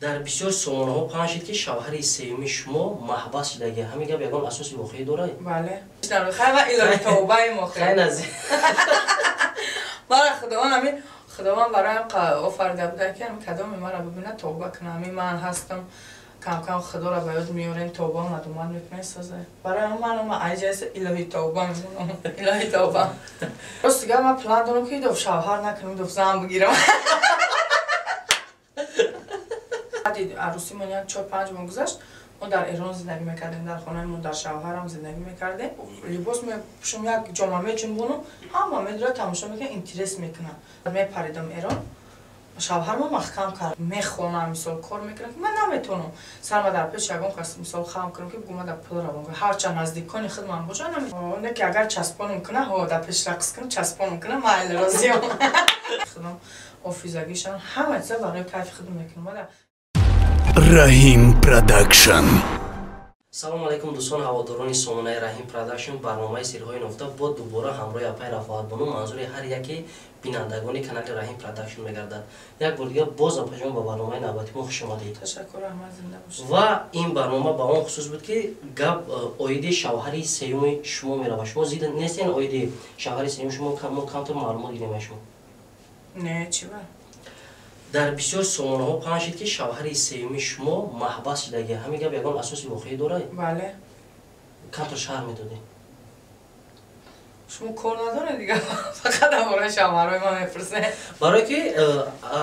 Дар бисёр сомонаҳо паҳн шид, ки шавҳари сеюми шумо маҳбас шидаги. Ҳамин гап ягон асоси воқеӣ дорад? Бале. Хай, илоҳи тавбаи мо. Хай нази. Мара Худованд, ҳамин Худованд бароям офарида буда, ки ҳамин кадоме мара бибинад, тавба кунам. Ҳамин ман ҳастам, камкам Худоро ба ёд меорем, тавба надумат мекунем, соза. Барои ман айҷаси илоҳи тавба мемонам. Илоҳи тавба. Рости гап, ман план дорам, ки идоф шавҳар накунам, идоф зан бигирам. Баъди арӯсимон як 4-5 моҳ гузашт, мо дар Эрон зиндагӣ мекардем, дар хонаи модаршавҳарам зиндагӣ мекардем. Либос мепӯшам, як ҷома меҷунбонам, ҳама медора, тамошо мекунад, интерес мекунад. Мепаридам Эрон, шавҳармо маҳкам кард. Мехонам, мисол, кор мекунам, ки ман наметавонам сарма дар пеши ягон кас, мисол, хам кунам, ки бугӯ ман дар пул равон. Ҳарчанд наздикони худман бошад, не ки агар часпонам куна, ҳо, дар пеш рақс кунам, часпонам куна, майли, розиам. Худам офизагишам, ҳама чиза барои кайфи худам мекунам. Раҳим Продакшн. Салому алайкум, дӯстон, ҳаводорони сомонаи Раҳим Продакшн. Барномаи «Сирҳои нуфта» бо дубора ҳамроҳи апаи Рафоатбону манзури ҳар яке бинандагони канали Раҳим Продакшн мегардад. Як бор дигар боз, апаҷон, ба барномаи навбати мо хуш омадед. Ташаккур, раҳмат, зинда бошед. Ва ин барнома ба он хусус буд, ки гап оиди шавҳари сеюми шумо меравад. Шумо зид нестен оиди шавҳари сеюми шумо мо камтар маълумот гирем аз шумо? Не, чӣ ба? Дар бисёр сомонаҳо паҳн шид, ки шавҳари сеюми шумо маҳбас шидаги. Ҳамин гап ягон асоси воқеӣ дорад? Бале. Камтар шарҳ медодед? Шумо кор надоред дига, фақат дар бораи шавҳарҳои ман мепурсед. Барое ки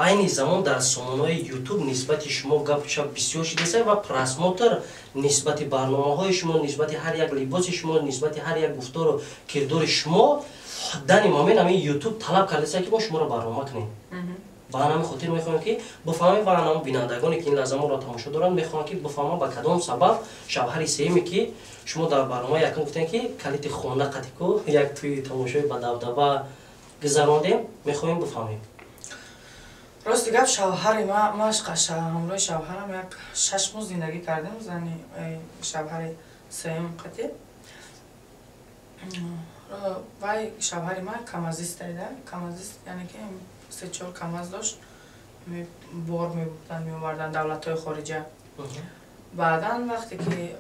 айни замон дар сомонаҳои Ютуб нисбати шумо гапу чап бисёр шидаста ва просмотр нисбати барномаҳои шумо, нисбати ҳар як либоси шумо, нисбати ҳар як гуфтору кирдори шумо данный момент ҳамин Ютуб талаб кардаста, ки мо шуморо барнома кунем. Ба ҳамин хотир мехоҳем, ки бифаҳмем, ва ҳамон бинандагоне, ки ин лаҳза моро тамошо доранд, мехоҳам, ки бифаҳмам, ба кадом сабаб шавҳари сеюме, ки шумо дар барномаи якум гуфтем, ки калити хона қатику як тӯи тамошои ба дабдаба гузарондем, мехоҳем бифаҳмем. Рости гап, шавҳари ма ҳамроҳи шавҳарам як 6 моҳ зиндагӣ кардем, зани шавҳари сеюм қатӣ. Вай шавҳари ман камазистайда, камазист, яъне ки се чор камаз дошт, бор мебурдан, меовардан давлатҳои хориҷа. Баъдан вақте ки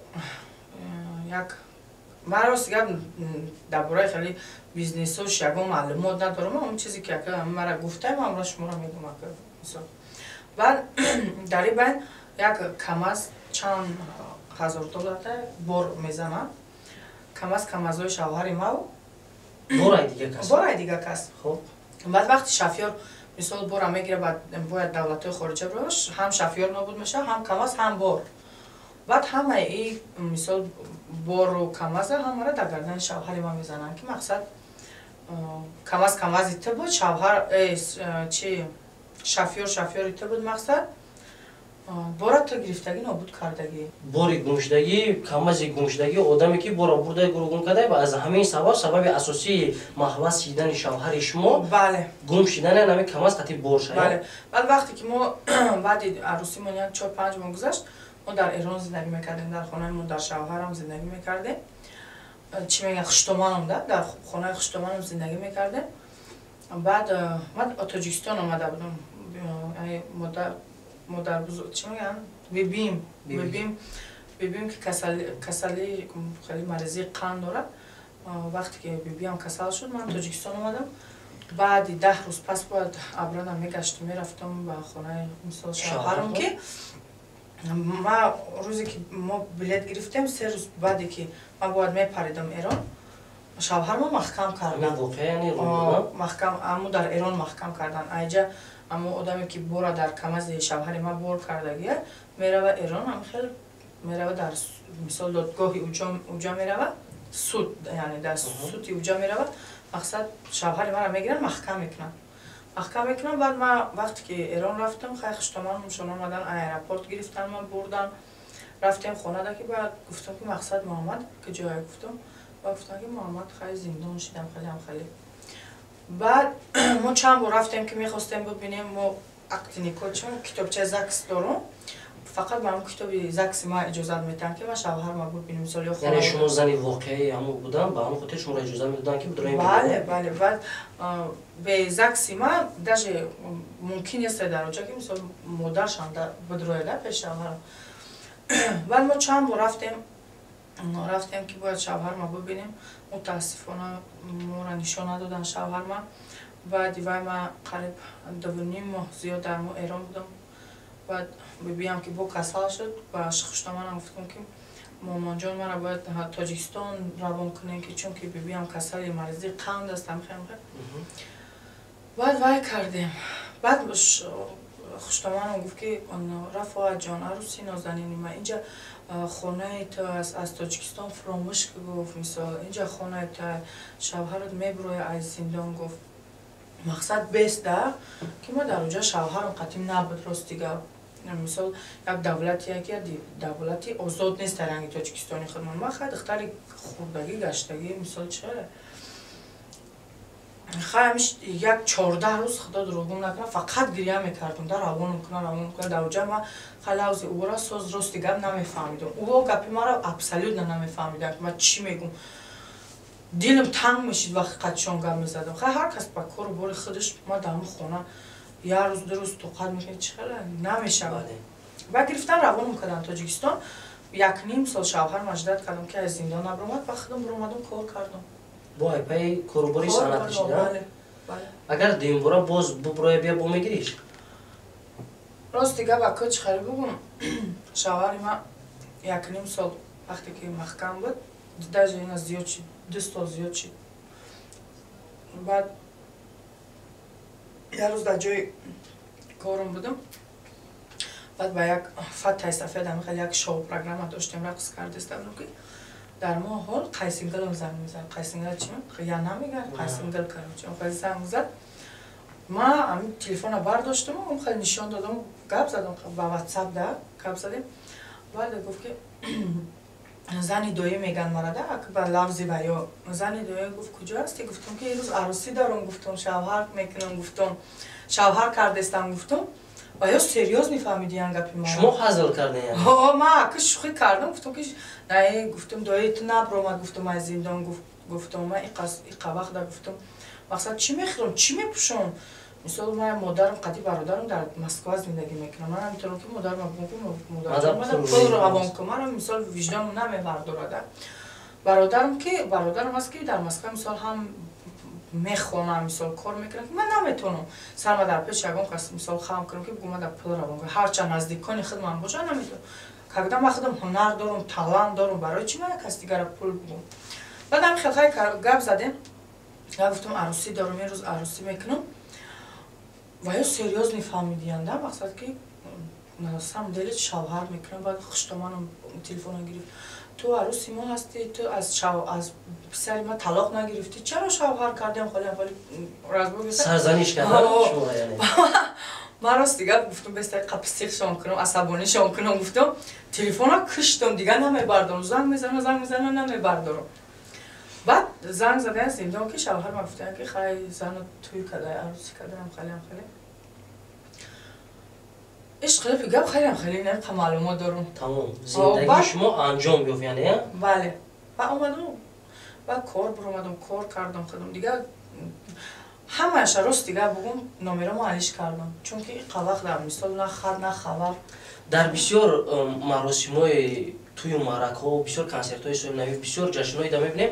як, ман, рости гап, дар бораи хеле бизнесош ягон маълумот надорам. Он чизе ки мара гуфтаем, ҳамро шуморо мегӯм. Мисол, баъд дар ин байн як камаз чанд ҳазор долларда бор мезанад. Камаз камазҳои шавҳари мав. Борай дига кас? Борай дига кас. Баъд вақти шофёр, мисол, бора мегира, бояд давлатҳои хориҷа бирош, ҳам шофёр нобуд мешавад, ҳам камаз, ҳам бор. Баъд ҳамаи и, мисол, бору камаза ҳамаро дар гардани шавҳари ман мезананд, ки мақсад, камаз камази ту буд, шавҳар чи, шофёр шофёри ту буд, мақсад, бора ту гирифтагӣ, нобуд кардагӣ. Бори гумшудагӣ, камази гумшудагӣ, одаме, ки бора бурда, гум карда, ва аз ҳамин сабаб, сабаби асосии маҳбас шидани шавҳари шумо бале гум шидани ҳамин камаз қати бор шая. Бале. Баъд вақте ки мо баъди арӯсимон як 4-5 моҳ гузашт, мо дар Эрон зиндагӣ мекардем, дар хонаи модаршавҳарам зиндагӣ мекардем, чӣ мегӯянд, хуштоманам, да, дар хонаи хуштоманам зиндагӣ мекардем. Баъд ман Тоҷикистон омада будам, модарбузург, чӣ мегӯянд, бибим ки касали, хеле маризии қанд дорад. Вақте ки бибиам касал шуд, ман Тоҷикистон омадам. Баъди 10 рӯз пас бояд обратно мегаштам, мерафтам ба хонаи, мисол, шавҳарам, ки ма рӯзе ки мо билет гирифтем, 3 рӯз баъде ки ман бояд мепаридам Эрон, шавҳармо маҳкам кардан, маҳкам, аммо дар Эрон маҳкам кардан. Айҷа аммо одаме, ки бора дар камази шавҳари ман бор кардагия, мерава Эрон, ам хел мерава, дар, мисол, додгоҳи уҷа мерава, суд, яъне дар суди уҷа мерава. Мақсад, шавҳари маро мегиранд, маҳкам мекунанд, маҳкам мекунам. Баъд ма вақте ки Эрон рафтам, хай, хуштоманшон омадан, аэропорт гирифтан, ма бурдан, рафтем хонада, ки баъд гуфтам, ки мақсад, Муҳаммад куҷое? Гуфтам. Ба гуфтам, ки Муҳаммад хай зиндон шидам, хелеам хеле. Баъд мо чанд бор рафтем, ки мехостем бибинем. Мо акти никоҳ, чун китобчаи ЗАГС дорум. Фақат ба ҳамн китоби ЗАГСи ма иҷозат метиҳанд, ки ма шавҳарма бубинем, мисол, ё Яъне шумо зани воқеаи ҳамон будан, ба ҳамон хотир шуморо иҷозат медоданд, ки бидроем? Бале, бале. Баъд бе ЗАГСи ма даже мумкин нест дар оҷа, ки, мисол, модаршам бидрояда пеш шавҳарам. Баъд мо чанд бор рафтем, ки бояд шавҳарма бубинем. Мутаассифона, моро нишон надоданд шавҳарма. Баъди вай ма қариб 2,5 моҳ зиёд дар мо Эрон будам. Баъд бибиям ки бо касал шуд, ба хуштоманам гуфтам, ки момонҷон, мара бояд Тоҷикистон равон кунем, ки чунки бибиям касали маризии қанд аст. Амхе баъд вай кардем. Баъд хуштоманам гуфт, ки Рафоатҷон, арӯси нозанини ма, инҷа хонаи ту аст, аз Тоҷикистон фуромӯш, гуфт, мисол, инҷа хонаи ту, шавҳарат мебуроя аз зиндон, гуфт. Мақсад бест да, ки ма дар оҷа шавҳарам қатим набуд. Рости гап, мисол, як давлатие, ки давлати озод нест дар ранги Тоҷикистони худмон. Ма хай духтари хурдагӣ гаштагӣ, мисол, чера хай як 14 рӯз, худо дурӯғгум накунад, фақат гиря мекардум да равонам кунам, равонам кунам. Дар оҷа ма хай лавзи ӯра соз, рости гап, намефаҳмидум. Ӯ гапи маро абсолютно намефаҳмидам, ки ма чӣ мегум. Дилам танг мешид, вақти қатишон гап мезадам. Хай, ҳар кас ба кору бори худаш. Ма дар ҳамн хона як рӯз, 2 рӯз тоқат мекунӣ, чӣ хела намешавад. Ба гирифтан равонам кардам Тоҷикистон. 1,5 сол шавҳар маждат кардам, ки аз зиндон набаромад. Ба худам баромадам, кор кардам. Бо айпаи корубори санъат кашида. Агар дуюмбора боз буброя, бия, бо мегириш? Рости гап, ака, чӣ хеле бугум, шавҳари ма 1,5 сол вақте ки маҳкам буд, даже ина зиёд шид, 2 сол зиёд шид. Баъд як рӯз дар ҷои корум будам. Баъд ба як фаттай сафед ами хеле як шоу программа доштем, рақс кардистам, ки дар мо ҳол қайсингалам занг мезад. Қайсингал чи я намегар, қайсингал, короче, хеле занг зад. Ма ами телефона бардоштам, хеле нишон додам, гап задам, ба ватсап да гап задем. Баъд гуфт, ки зани доӣ меган марада, ба лавзи ва ё зани доӣ. Гуфт: «Куҷо ҳастӣ?» Гуфтам, ки ирӯз арӯсӣ дорам, гуфтам, шавҳар мекунам, гуфтам, шавҳар кардестам, гуфтам. Ва ё серьёз мефаҳмидиян гапи ма. Шумо ҳазл кардем? Ҳо, ма ака шӯхӣ кардам. Гуфтам, ки не, гуфтам, дои ту набромад, гуфтам, аз зиндон. Гуфтам, ма иқа вақта, гуфтам, мақсад, чӣ мехӯрам, чӣ мепӯшам? Мисол, ма модарам қади бародарам дар Москва зиндагӣ мекунам. Ман наметавонам, ки модарам бигӯм, ки модарҷон, пул равон кун. Мара, мисол, виҷдонам намебардорада. Бародарам ки бародарам аст, ки дар Москва, мисол, ҳам мехонам, мисол, кор мекунам, ки ман наметавонам сарма дар пеши ягон кас, мисол, хам кунам, ки бигӯм, ман дар пул равон кунам. Ҳарчанд наздикони худман бошад, наметавонам. Когда ман худам ҳунар дорам, талант дорам, барои чӣ ман як кас дигара пул бигӯм? Баъд ҳами хел хай гап задем. Гуфтам, арӯсӣ дорам, ин рӯз арӯсӣ мекунам. Ва ё серьёз мефаҳмидиян да, мақсад, ки на самом деле шавҳар мекунам. Баъд хуштоманам телефона гирифт: «Ту арӯси мо ҳастӣ, ту аз писари ма талоқ нагирифтӣ, чаро шавҳар кардем?» Холе холе разбор. Сарзаниш кардан? Ман рости гап, гуфтам, беста қапсиқшон кунам, асабонишон кунам, гуфтам, телефона киштам, дигар намебардорам. Занг мезана, занг мезана, намебардорам. Баъд занг задан зиндон, ки шавҳар ма гуфтан, ки хай, зану тӯй кадай, арӯсӣ кадаям, халиам хеле ишқилифи гап, хелеам хеле неқа маълумот дорам. Тамом, зиндагии шумо анҷом ёфт, яъне? Бале. Ба омадам, ба кор биромадам, кор кардам худам. Дигар ҳамаша, рост дигар бугум, номерамо алиш кардам, чунки иқа вақт дар, мисол, на хат, на хабар. Дар бисёр маросимҳои тӯю маъракҳо, бисёр консертҳои соли навӣ, бисёр ҷашнҳое да мебинем,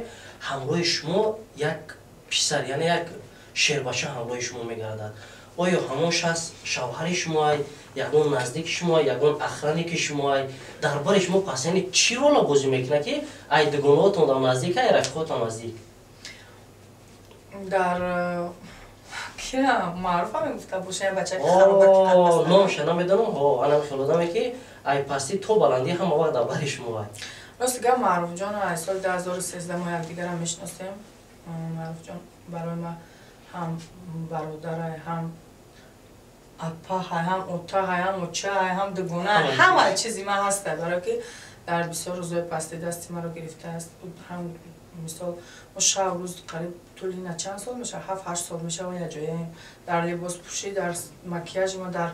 ҳамроҳи шумо як писар, яъне як шербача ҳамроҳи шумо мегардад. Оё ҳамон шахс шавҳари шумоай, ягон наздики шумоай, ягон охранники шумоай? Дар бораи шумо пас, яъне чӣ рола бозӣ мекунад, ки ай дугонаотон дар наздик, ай рафиқотон наздик? Дар кира маъруфа мегуфта боша, я бачаи? Номша намедонам. Ҳо, анам хел одаме, ки ай пастӣ то баландӣ ҳама вақт дар бари шумоай. Рости гап, Маъруфҷон аз соли 2013 мо якдигарам мешиносем. Маъруфҷон барои ма ҳам бародарай, ҳам апаҳай, ҳам отаҳай, ҳам очаҳай, ҳам дугонаай, ҳама чизи ман ҳастай, барое ки дар бисёр рӯзҳои пасти дасти маро гирифтааст. Ҳам, мисол, мо шаб рӯз қариб тӯли на чанд сол мешавад, 7-8 сол мешавад, якҷояем. Дар либоспӯшӣ, дар макияжи ма, дар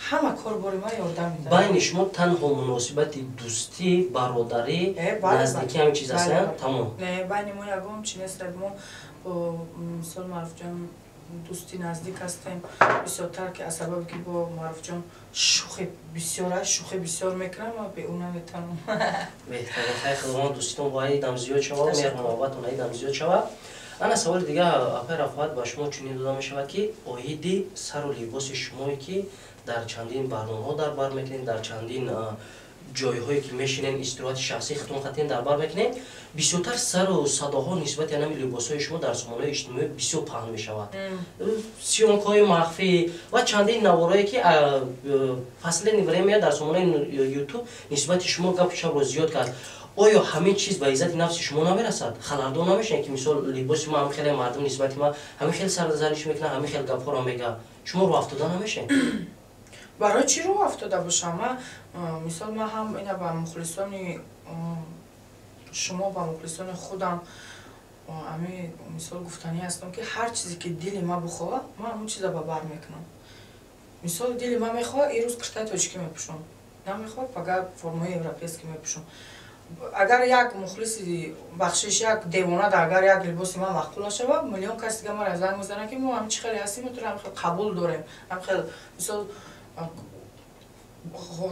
Ҳама кор бори ман ёрдам медиҳад. Байни шумо танҳо муносибати дӯстӣ, бародарӣ, наздикӣ ҳамин чиз аст, тамом? Не, байни мо ягон чи нест. Мо бо мисол Маъруфҷон дӯсти наздик ҳастем. Бисёртар ки аз сабабе ки бо Маъруфҷон шӯхӣ бисёр аст, шӯхӣ бисёр мекунам, ма бе ӯ наметавонам. Беҳтарин. Хайр, Худованд дӯститон бояд идам зиёд шавад, меҳру муҳаббатон идам зиёд шавад. Ана саволи дигар, апай Рафоат, ба шумо чунин дода мешавад, ки оиди сару либоси шумое ки дар чандин барномаҳо дар бар мекунед, дар чандин ҷойҳое ки мешинен, истироҳати шахсии худтон қатъиян дар бар мекунед, бисёртар сару садоҳо нисбати анами либосҳои шумо дар сомонаҳои иҷтимоӣ бисёр паҳн мешавад, съёмкаҳои махфӣ ва чандин наворое ки последнее время дар сомонаи Ютуб нисбати шумо гапу чапро зиёд кард. Оё ҳамин чиз ба иззати нафси шумо намерасад? Халалдор намешавед, ки мисол либоси ма ҳамин хеле, мардум нисбати ма ҳамин хел сарзаниш мекунад, ҳамин хел гапҳоро мега, шумо рӯ афтода намешавед? Барои чӣ рӯ афтода бошам? Ма мисол, ман ҳам ина ба мухлисони шумо, ба мухлисони худам ами мисол гуфтанӣ ҳастам, ки ҳар чизе ки дили ма бихоҳад, ман ҳамон чиза ба бар мекунам. Мисол, дили ма мехоҳад, ирӯз киртаи тоҷикӣ мепӯшам, намехоҳад, пага формаи европейскӣ мепӯшам. Агар як мухлиси, бахшиш, як девона да агар як либоси ман маъқул нашавад, миллион кас дига мара занг мезанад, ки мо ҳам чӣ хеле ҳастем, туро ҳам хел қабул дорем. Ҳам хел мисол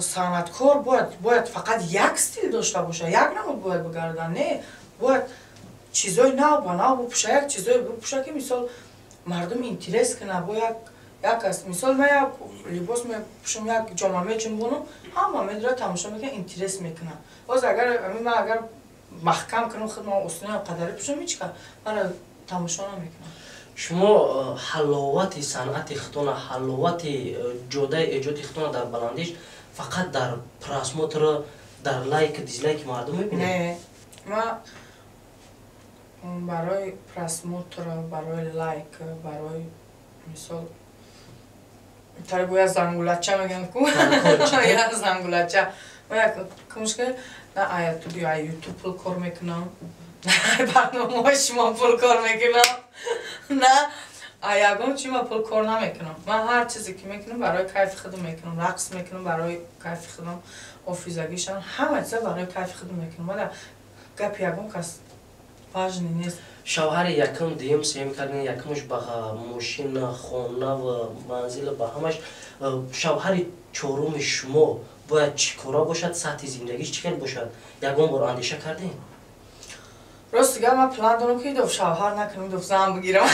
санъаткор бояд фақат як стил дошта бошад, як намуд бояд бигарда? Не, бояд чизои нав ба нав бупӯша, як чизое бупӯша, ки мисол мардум интерес кунад. Бо як аст, мисол ман як либос мепӯшам, як ҷома меҷунбонам, ҳама медора тамошо мекунад, интерес мекунад. Боз агар ман агар маҳкам кунам худма, осунаям қадаре пӯшам, ҳеҷ кас мара тамошо намекунад. Шумо ҳаловати санъати худтона, ҳаловати ҷодаи эҷоди худтона дар баландиш фақат дар просмотр, дар лайк, дизлайки мардум мебинед? Не, ма барои просмотр, барои лайк, барои мисол тари бо як зангулача мегӯям ку, як зангулача ма як кумшка на ай Ютуб пул кор мекунам, на барномаҳои шумо пул кор мекунам, на ягон чи ма пул кор намекунам. Ман ҳар чизе ки мекунам, барои кайфи худам мекунам. Рақс мекунам барои кайфи худам, ҳофизагишам, ҳама чиза барои кайфи худам мекунам. Мада гапи ягон кас важный нест. Шавҳари якум, дуюм, сеюм кардин, якумаш ба мошина, хона ва манзила, ба ҳамаш. Шавҳари чоруми шумо бояд чӣ кора бошад, сатҳи зиндагиш чӣ хел бошад, ягон бор андеша кардем? Рости гап, ман план дорам, ки доф шавҳар накунам, доф зан бигирам.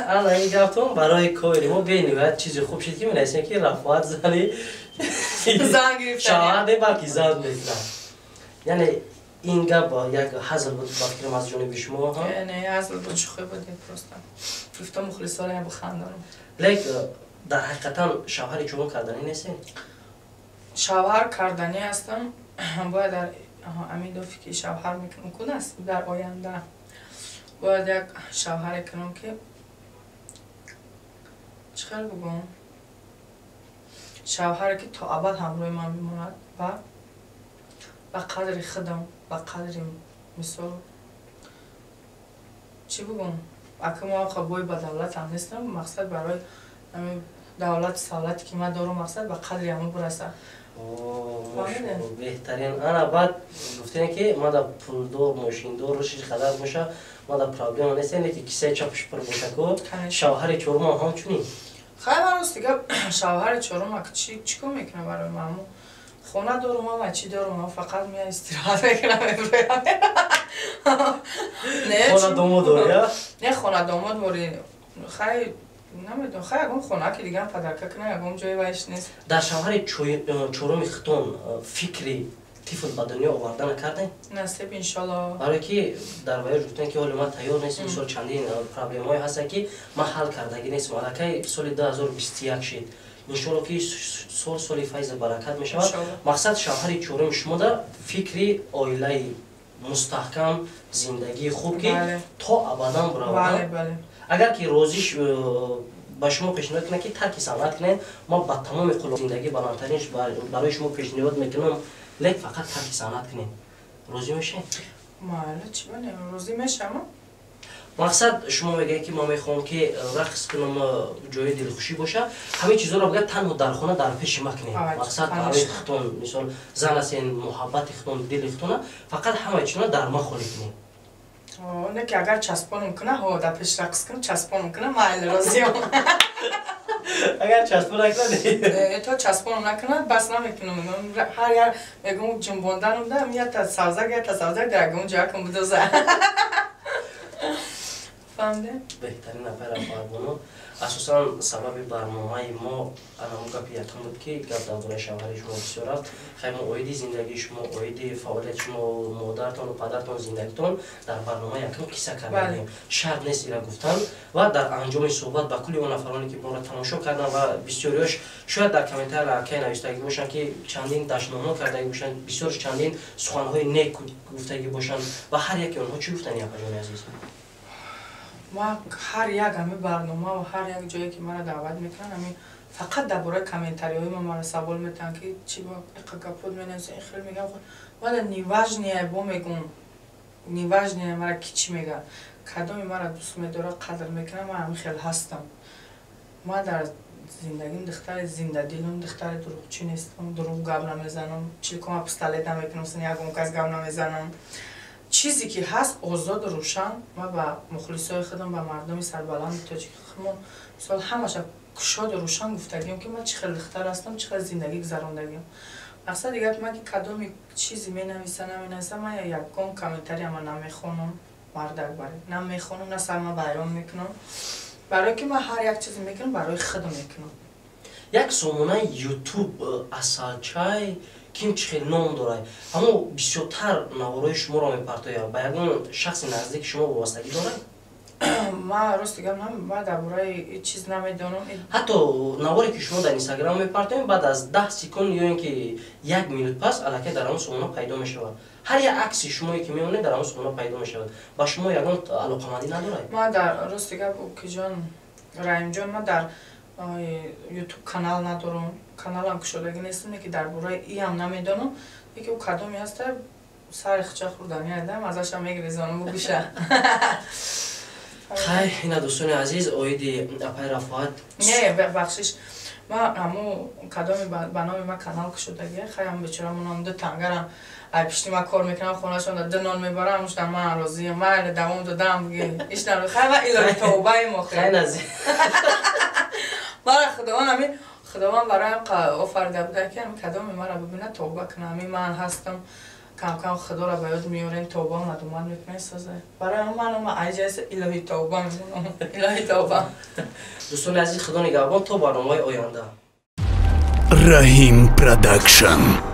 Ана ин гаптон барои кори мо бениҳоят чизи хуб шуд, ки менависем, ки Рафоат зани зан гирифта, шавҳар не, балки зан мекунад. Яъне ин гап як ҳазл буд, ба фикрам, аз ҷониби шумо? Не, ҳазл буд, шӯхӣ буд, просто гуфтам мухлисоро бихандонам. Лек дар ҳақиқатан шавҳари чорум карданӣ нестем? Шавҳар карданӣ ҳастам. Бояд дар амин дофи ки шавҳар мекунам кун аст, дар оянда бояд як шавҳаре кунам, ки чӣ хел бигӯям, шавҳаре ки то абад ҳамроҳи ман бимонад ва ба қадри худам, ба қадри мисол чӣ бигӯям, ака мо бой ба давлатам нестам, мақсад барои давлати савлате ки ман дорам, мақсад ба қадри ҳамон бирасад. Беҳтарин. Ана баъд гуфтем, ки мада пулдор, мошиндор, рушди қадар боша, мада проблема нест, яъне ки кисаи чапш пур боша ку. Шавҳари чорумам ҳамчунин? Хай, ман рости гап, шавҳари чорум чӣ кор мекунам барои ман? Хона дорум, ама чӣ дорум, фақат мея истироҳат мекунам, меброям. Хона домод дорӣ? Не, хона домод бори, хай, намедонам, хай, ягон хона ки дигам падарка кунам, ягон ҷои вайш нест. Дар шавҳари чоруми хитон фикри тифл ба дунё овардана кардем? Насиб, иншолло. Барое ки дар ваёш гуфтем, ки ҳоли ман тайёр нестам, мисол чандин проблемаҳое ҳастанд, ки ман ҳал кардагӣ нестам. Аллакай соли 2021 шид, иншолло ки сол соли файзу баракат мешавад. Мақсад, шавҳари чоруми шумода фикри оилаи мустаҳкам, зиндагии хуб, ки то абадан биравад. Агар ки розиш ба шумо пешниҳод кунад, ки тарки санъат кунед, ма ба тамоми қуло зиндагӣ баландтаринш барои шумо пешниҳод мекунам, лек фақат тарки санъат кунед, розӣ мешавед? Майли, чӣ бане, розӣ мешавам. Мақсад шумо мегӯед, ки ман мехоҳам, ки рақс кунам, ҷои дилхушӣ боша. Ҳамин чизҳоро бояд танҳо дар хона, дар пеши ма кунем. Мақсад барои худтон, мисол, зан ҳастен, муҳаббати худтон, дили худтона фақат ҳамаи чизро дар ма холӣ кунем. Не ки агар часпонам куна, ҳо, дар пеш рақс кунам, часпонам куна, майли, розиам. Агар часпон накунад? То часпонам накунад, бас намекунам. Ҳар як мегӯм, ҷунбонданам да ята савзак, ята савзак дар ягон ҷоякам будоза. Фаҳмидем? Беҳтарин, апай Рафоатбону. Асосан сабаби барномаи мо анамо гапи якум буд, ки гап дар бораи шавҳари шумо бисёр рафт. Хай, мо оиди зиндагии шумо, оиди фаъолияти шумо, модаратону падаратон, зиндагитон дар барномаи якум қисса кардем. Шарт нест ира гуфтан. Ва дар анҷоми суҳбат ба кулли он нафароне, ки моро тамошо карданд ва бисёриёш шояд дар комментария акай навиштагӣ бошанд, ки чандин дашномҳо кардагӣ бошанд, бисёр чандин суханҳои нек гуфтагӣ бошанд, ва ҳар яке онҳо чӣ гуфтани, апаҷони азиз? Ма ҳар як ҳами барнома ва ҳар як ҷое, ки маро даъват мекунанд, ҳами фақат дар бораи комментариҳои ма маро савол метаҳанд, ки чи ба иқа гапот менависанд, ин хел мегам. Вале неважно, бо мегум, неважно мара ки чӣ мегӯяд. Кадоме мара дӯст медорад, қадр мекунад, ман ҳамин хел ҳастам. Ман дар зиндагим духтари зиндадилам, духтари дурӯғчӣ нестам, дурӯғ гап намезанам, чилкома пистолет намекунам, ягон кас гап намезанам. Чизе ки ҳаст, озоду рӯшан ма ба мухлисои худам, ба мардуми сарбаланди тоҷики худмон, мисол, ҳамаша кушоду рӯшан гуфтагием, ки ман чӣ хел духтар ҳастам, чӣ хел зиндагӣ гузарондагиам. Мақсади гап ман, ки кадоми чизе менависа, наменависа, ман ягон комментарияма намехонам, мардак баре намехонам, на сарма байрон мекунам, барое ки ман ҳар як чизе мекунам, барои худам мекунам. Як сомонаи Ютуб «Асалчай» ким чӣ хел ном дорад, аммо бисёртар наворои шуморо мепартояд. Ба ягон шахси наздики шумо вобастагӣ дорад? Ман, рости гап, ман дар бораи чиз намедонам. Ҳатто наворе, ки шумо дар Инстаграм мепартоем, баъд аз 10 секунд ё ин ки як минут пас аллакай дар ҳамон сомона пайдо мешавад. Ҳар як акси шумое, ки мемонед, дар ҳамон сомона пайдо мешавад. Ба шумо ягон алоқамандӣ надорад? Ман дар, рости гап, укиҷон Раимҷон, ман дар Ютуб канал надорам, каналам кушодагӣ нестам, ки дар бораи иам намедонам. Яке ӯ кадоме ҳаста, сари хича хӯрдани айдам, азашам мегирезонам бугӯша. Хай, ина, дӯстони азиз, оиди апай Рафоат. Не, бахшиш, ма ҳаму кадоми ба номи ма канал кушодагия, хай, ҳам бечорамонам ду тангарам ай пишти ма кор мекунам, хонашон ду нон мебарам, ушта ман розиям, майли, давом додам, ишна, хай, ва илоҳи тавбаи мо. Хай, нази. Мара худованд, ҳамин худованд бароям офарида буда, ки ҳами кадоме мара бибинад, тавба кунам. Ҳамин ман ҳастам, камкам худоро ба ёд меорем, тавба надумат мекунем, соза барои ман айҷаси илоҳи тавба мемонам, илоҳи тавба. Дӯстони азиз, худо нигаҳбон то барномаи оянда. Раҳим Продакшн.